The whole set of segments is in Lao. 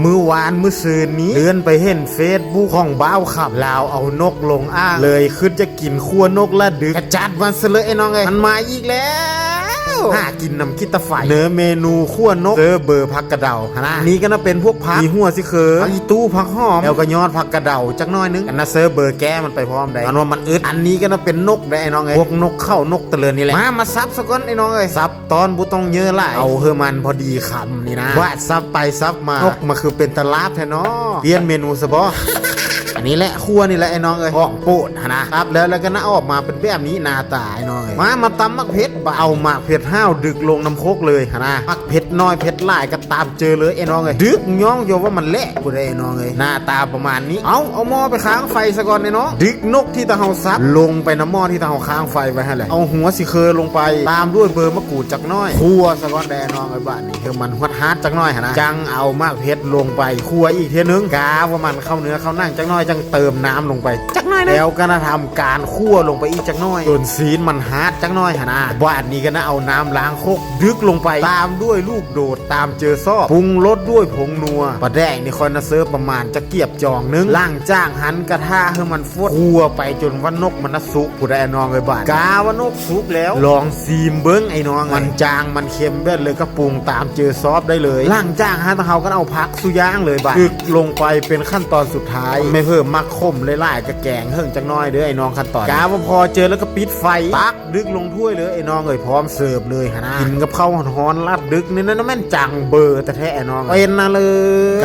ມື້ວານມື້ຊືນນີ້ ເລື່ອນໄປເຫັນເຟສບຸກຂອງບ່າວຄຳ ລາວເອົານົກລົງອ່າງ ເລີຍຄິດຈະກິນຂົ້ວນົກລະດຶກ ກະຈັດມັນຊະເລີຍໄອ້ນ້ອງເອີຍ ມັນມາອີກແລ້ວ ຫາກິນນຳກິດຕາໄຟ ເນີເມນູຂົ້ວນົກ ເຊີເບີຜັກກະເດົາຫັ້ນນະ ອັນນີ້ກະນະເປັນພວກຜັກ ມີຫົວຊິເຄີ ຜັກອີ່ຕູ່ ຜັກຫອມ ແລ້ວກະຍອດຜັກກະເດົາຈັກໜ້ອຍໜຶ່ງ ກະນະເຊີເບີແກ້ມັນໄປພ້ອມໄດ໋ ມັນວ່າມັນອຶດ ອັນນີ້ກະນະເປັນນົກໄດ໋ໄອ້ນ້ອງເອີຍ ພວກນົກເຂົ້ານົກຕະເລີນນີ້ແຫຼະ ມາ ມາສັບສາກ່ອນໄອ້ນ້ອງເອີຍ ສັບ ຕອນບໍ່ຕ້ອງເຍີະຫຼາຍ ເອົາໃຫ້ມັນພໍດີຄຳນີ້ນະ ບາດສັບໄປສັບມາ ນົກມາຄືເປັນຕາລາບແທ້ນໍ ປ່ຽນເມນູຊະບໍ ອັນນີ້ແຫຼະ ຂົ້ວນີ້ແຫຼະໄອ້ນ້ອງເອີຍ ຂອງໂປດຫັ້ນນະ ສັບແລ້ວ ແລ້ວກະນະອອກມາເປັນແບບນີ້ ໜ້າຕາໄອ້ນ້ອງເອີຍ ມາ ມາຕຳໝາກເຜັດ ບາດເອົາໝາກເຜັດຫ້າວດຶກລົງນຳຄົກເລີຍຫັ້ນນະ ໝາກເຜັດໜ້ອຍເຜັດຫຼາຍກະຕາມເຈີເລີຍໄອ້ນ້ອງເອີຍ ດຶກຍ້ອງຢອກວ່າມັນແຫຼະ ຜູ້ໃດໄອ້ນ້ອງເອີຍ ໜ້າຕາປະມານນີ້ ເອົາ ເອົາໝໍ້ໄປຄ້າງໄຟສາກ່ອນໄອ້ນ້ອງ ດຶກນົກທີ່ຕາເຮົາສັບ ລົງໄປນຳໝໍ້ທີ່ຕາເຮົາຄ້າງໄຟໄວ້ຫັ້ນແຫຼະ ເອົາຫົວຊິເຄີລົງໄປ ຕາມດ້ວຍເບີມະກູດຈັກໜ້ອຍ ຂົ້ວສາກ່ອນໄດ໋ໄອ້ນ້ອງເອີຍ ບາດນີ້ ໃຫ້ມັນຮວດຮາດຈັກໜ້ອຍຫັ້ນນະ ຈັ່ງເອົາໝາກເຜັດລົງໄປ ຂົ້ວອີກເທື່ອໜຶ່ງ ກາວ່າມັນເຂົ້າເນື້ອເຂົ້າໜັງຈັກໜ້ອຍ ຈັ່ງເຕີມນ້ຳລົງໄປຈັກໜ້ອຍໜຶ່ງ ແລ້ວກະນະທຳການຂົ້ວລົງໄປອີກຈັກໜ້ອຍ ຈົນຊີ້ນມັນຮາດຈັກໜ້ອຍຫັ້ນນະ ບາດນີ້ກະນະເອົານ້ຳລ້າງຄົກ ດຶກລົງໄປ ຕາມດ້ວຍລູກໂດດ ຕາມເຈີຊອບ ປຸງລົດດ້ວຍຜົງນົວ ປາແດກນີ້ຂ້ອຍນະເຊີປະມານຈັກກຽບຈອງໜຶ່ງ ຫຼັງຈາກຫັ້ນກະຖ້າໃຫ້ມັນຟົດ ຂົ້ວໄປຈົນວ່ານົກມັນນະສຸກ ຜູ້ໃດໄອ້ນ້ອງເອີຍ ບາດ ກາວ່ານົກສຸກແລ້ວ ລອງຊີມເບິ່ງໄອ້ນ້ອງ ມັນຈາງມັນເຄັມແບບໃດກະປຸງຕາມເຈີຊອບໄດ້ເລີຍ ຫຼັງຈາກຫັ້ນເຮົາກະເອົາຜັກສູ່ຢ່າງເລີຍ ບາດ ດຶກລົງໄປເປັນຂັ້ນຕອນສຸດທ້າຍ ແມ່ເພີ່ມມັກຂົມຫຼາຍໆ ກະແກງເຫິງຈັກໜ້ອຍເດີໄອ້ນ້ອງ ຂັ້ນຕອນ ກາວ່າພໍເຈີແລ້ວກະປິດໄຟ ຕັກ ດຶກລົງຖ້ວຍເລີຍໄອ້ນ້ອງເອີຍ ພ້ອມເສີບເລີຍຫັ້ນນະ ກິນກັບເຂົ້າຮ້ອນໆ ລາດດຶກນີ້ນະ ແມ່ນຈັງເບີແທ້ໆ ໄອ້ນ້ອງ ເປັນນະເລີ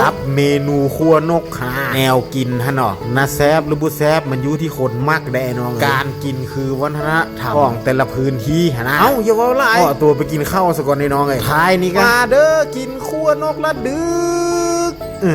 ກັບເມນູຂົ້ວນົກຫັ້ນນະ ແນວກິນຫັ້ນເນາະ ນະແຊບຫຼືບໍ່ແຊບ ມັນຢູ່ທີ່ຄົນມັກເດ້ໄອ້ນ້ອງເອີຍ ການກິນຄືວັດທະນະທຳຂອງແຕ່ລະພື້ນທີ່ຫັ້ນນະ ເອົ້າ ຢ່າເວົ້າຫຼາຍ ຂໍຕົວໄປກິນເຂົ້າສາກ່ອນໄອ້ນ້ອງເອີຍ ທ້າຍນີ້ກະ ມາເດີ ກິນຂົ້ວນົກລະດຶກ ອື